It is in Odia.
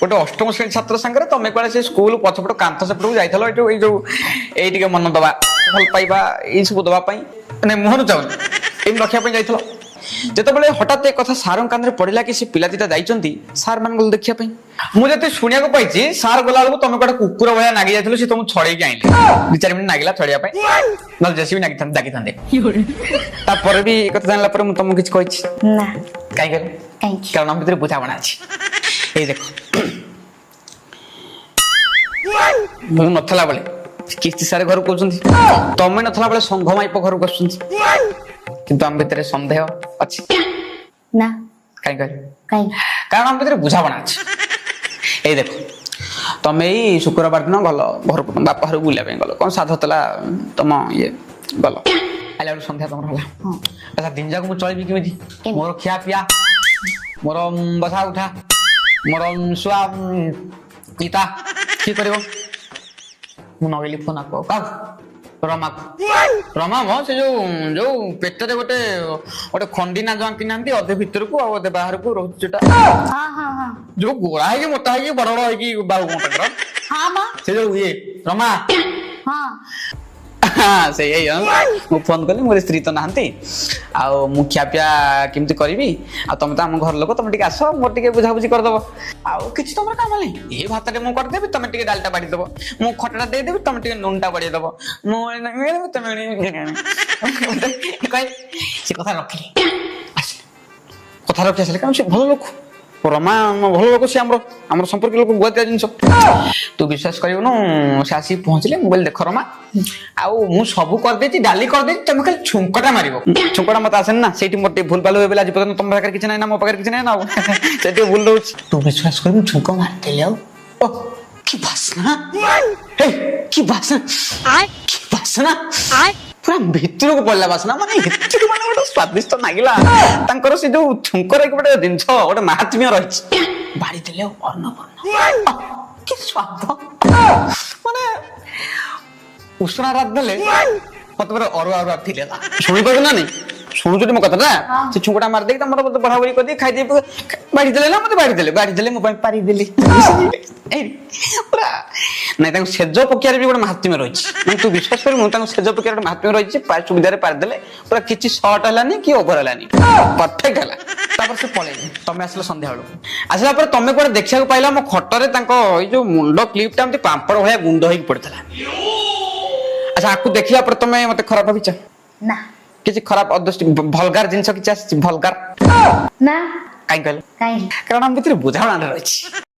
ଗୋଟେ ଅଷ୍ଟମ ଶ୍ରେଣୀ ଛାତ୍ର ସାଙ୍ଗରେ ତମେ କୁଆଡେ ସେ ସ୍କୁଲ ପଛପଟ କାନ୍ଥ ସେପଟକୁ ଯାଇଥିଲ। ଏଇ ଯୋଉ ଏଇ ଟିକେ ମନ ଦବା, ଭଲ ପାଇବା, ଏଇ ସବୁ ଦବା ପାଇଁ, ମାନେ ମୁହଁରୁ ଯାଉନି, ଏମିତି ରଖିବା ପାଇଁ ଯାଇଥିଲ। ଯେତେବେଳେ ହଠାତ୍ ଏ କଥା ସାରଙ୍କ କାନରେ ପଡିଲା କି ସେ ପିଲା ଦିଟା ଯାଇଛନ୍ତି, ସାର୍ ମାନେ ଗଲେ ଦେଖିବା ପାଇଁ। ମୁଁ ଯେତେ ଶୁଣିବାକୁ ପାଇଛି, ସାର୍ ଗଲା ବେଳକୁ ତମେ କୁଆଡେ କୁକୁର ଭଳିଆ ନାଗି ଯାଇଥିଲ। ସେ ତମକୁ ଛଡେଇକି ଆଣିଲେ। 2-4 ମିନିଟ୍ ନାଗିଲା ଛଡେଇବା ପାଇଁ, ନହେଲେ ଜେସିବି ନାଗିଥାନ୍ତେ, ଡାକିଥାନ୍ତେ। ତାପରେ ବି ଏ କଥା ଜାଣିଲା ପରେ ମୁଁ ତମକୁ କିଛି କହିଛି? ନା। କାହିଁ କହିଲ? କାହିଁକି? କାରଣ ଆମ ଭିତରେ ବୁଝାମଣା ଅଛି। ଏଇ ଦେଖ, ମୁଁ ନଥିଲା ବେଳେ କିସ୍ତି ସାରେ ଘରକୁ କହୁଛନ୍ତି, ତମେ ନଥିଲା ବେଳେ ସଂଘ ମାଇପ ଘରକୁ ଆସୁଛନ୍ତି, କିନ୍ତୁ ଆମ ଭିତରେ ସନ୍ଦେହ ଅଛି? ନା। କାହିଁ କହିଲ? କାହିଁକି? କାରଣ ଆମ ଭିତରେ ବୁଝାମଣା ଅଛି। ଏଇ ଦେଖ, ତମେ ଏଇ ଶୁକ୍ରବାର ଦିନ ଗଲ ଘରକୁ, ତମ ବାପା ଘରକୁ ବୁଲିବା ପାଇଁ ଗଲ, କଣ ସାଧ ଥିଲା ତମ ଇଏ, ଗଲ, ଆଇଲା ବେଳକୁ ସନ୍ଧ୍ୟା ତମର ହେଲା। ଆଚ୍ଛା, ଦିନ ଯାକ ମୁଁ ଚଳିବି କେମିତି? କେମିତି? ମୋର ଖିଆ ପିଆ, ମୋର ବସା ଉଠା, ମୋର ଶୁଆ, ଇତା କିଏ କରିବ? ମୁଁ ନଗେଇଲି ଫୋନ ଆକୁ, କାହାକୁ? ରମାକୁ। ରମା ମ, ସେ ଯୋଉ ଯୋଉ ପେଟରେ ଗୋଟେ ଗୋଟେ ଖଣ୍ଡି ନା ଆଙ୍କି ନାହାନ୍ତି, ଅଧେ ଭିତରକୁ ଆଉ ଅଧେ ବାହାରକୁ ରହୁଛି ଯୋଉଟା। ହଁ ହଁ ହଁ ଯୋଉ ଗୋଳା ହେଇକି, ମୋଟା ହେଇକି, ବଡ ବଡ ହେଇକି ବାହୁ ତାଙ୍କର। ହଁ ମ। ସେ ଯୋଉ ଇଏ ରମା। ହଁ। ସେଇ ଏଇ ହଁ। ମୁଁ ଫୋନ କଲି, ମୋର ସ୍ତ୍ରୀ ତ ନାହାନ୍ତି, ଆଉ ମୁଁ ଖିଆପିଆ କେମିତି କରିବି? ଆଉ ତମେ ତ ଆମ ଘର ଲୋକ, ତମେ ଟିକେ ଆସ, ମୋର ଟିକେ ବୁଝାବୁଝି କରିଦବ। ଆଉ କିଛି ତମର କାମ ନାହିଁ। ଏଇ ଭାତଟେ ମୁଁ କରିଦେବି, ତମେ ଟିକେ ଡାଲିଟା ବାଢିଦବ। ମୁଁ ଖଟାଟା ଦେଇଦେବି, ତମେ ଟିକେ ନୁନଟା ବଢେଇଦବ। ମୁଁ ତମେ କହେ, ସେ କଥା ରଖିଲି, ଆସିଲେ, କଥା ରଖି ଆସିଲେ। କାରଣ ସେ ଭଲ ଲୋକ, ରମା ଭଲ ଲୋକ, ସେ ଆମର ସମ୍ପର୍କୀୟ ଲୋକ, ଗୁଆ ଜିନିଷ। ତୁ ବିଶ୍ୱାସ କରିବୁନୁ, ସେ ଆସିକି ପହଞ୍ଚିଲେ। ମୁଁ କହିଲି, ଦେଖ ରମା, ଆଉ ମୁଁ ସବୁ କରିଦେଇଛି, ଡାଲି କରିଦେଇଛି, ତମେ ଖାଲି ଛୁଙ୍କଟା ମାରିବ। ଛୁଙ୍କଟା ମତେ ଆସେନି ନା, ସେଇଠି ମୋର ଟିକେ ଭୁଲ ଭାଲ ହୁଏ ବୋଲି। ଆଜି ପର୍ଯ୍ୟନ୍ତ ତମ ପାଖରେ କିଛି ନାହିଁ ନା, ମୋ ପାଖରେ କିଛି ନାହିଁ ନା, ଆଉ ସେ ଟିକେ ଭୁଲ ରହୁଛି। ତୁ ବିଶ୍ୱାସ କରିବୁ, ଛୁଙ୍କ ମାରିଦେଲି, ଆଉ ଓ କି ବାସ୍ନା! ହେ, କି ବାସ୍ନା, କି ବାସ୍ନା! ପୁରା ଭିତରକୁ ପଡିଲା ବାସ୍ନା। ମାନେ ଏତିକି, ମାନେ ଗୋଟେ ସ୍ୱାଦିଷ୍ଟ ଲାଗିଲା। ତାଙ୍କର ସେ ଯୋଉ ଛୁଙ୍କରେ ଗୋଟେ ଜିନିଷ, ଗୋଟେ ମାହାତ୍ମ୍ୟ ରହିଛି। ବାଢିଦେଲେ ଆଉ ଅନ୍ନପୂର୍ଣ୍ଣ, ଆଃ, କି ସ୍ୱାଦ! ମାନେ ଉଷୁନା ରାନ୍ଧି ଦେଲେ ମତେ ପୁରା ଅରୁଆ ଅରୁଆ ଫିଲ୍ ହେଲା। ଶୁଣିପାରୁଛୁ ନା ନାଇଁ? ଶୁଣୁଛୁ ମୋ କଥାଟା? ସେ ଛୁଙ୍କଟା ମାରିଦେଇକି ତମର ମତେ ବଢା ବଢି କରିଦେଇ ଖାଇଦେଇ ବାଢିଦେଲେ ନା, ମତେ ବାଢିଦେଲେ, ବାଢିଦେଲେ, ମୋ ପାଇଁ ପାରିଦେଲେ। ଏଇ ପୁରା ନାଇଁ, ତାଙ୍କୁ ସେଜ ପକିଆରେ ବି ଗୋଟେ ମାହାତ୍ମ୍ୟ ରହିଛି। ମାନେ ତୁ ବିଶ୍ୱାସ କରିବୁ, ତାଙ୍କୁ ସେଜ ପକିଆରେ ଗୋଟେ ମାହାତ୍ମ୍ୟ ରହିଛି। ସୁବିଧାରେ ପାରିଦେଲେ, ପୁରା କିଛି ସର୍ଟ ହେଲାନି କି ଓଭର ହେଲାନି, ପରଫେକ୍ଟ ହେଲା। ତାପରେ ସେ ପଳେଇଲେ, ତମେ ଆସିଲ ସନ୍ଧ୍ୟା ବେଳକୁ। ଆସିଲା ପରେ ତମେ କୁଆଡେ ଦେଖିବାକୁ ପାଇଲା, ମୋ ଖଟରେ ତାଙ୍କ ଏଇ ଯୋଉ ମୁଣ୍ଡ କ୍ଲିପଟା ଏମିତି ପାମ୍ପଡ଼ ଭଳିଆ ଗୁଣ୍ଡ ହେଇକି ପଡିଥିଲା। ଆଚ୍ଛା, ଆକୁ ଦେଖିଲା ପରେ ତମେ ମତେ ଖରାପ ଭାବିଛ? ନା। କିଛି ଖରାପ ଅଦୃଷ୍ଟି, ଭଲଗାର ଜିନିଷ କିଛି ଆସିଛି, ଭଲଗାର? ନା। କାହିଁ କହିଲ? କାହିଁକି? କାରଣ ଆମ ଭିତରେ ବୁଝାମଣାଟା ରହିଛି।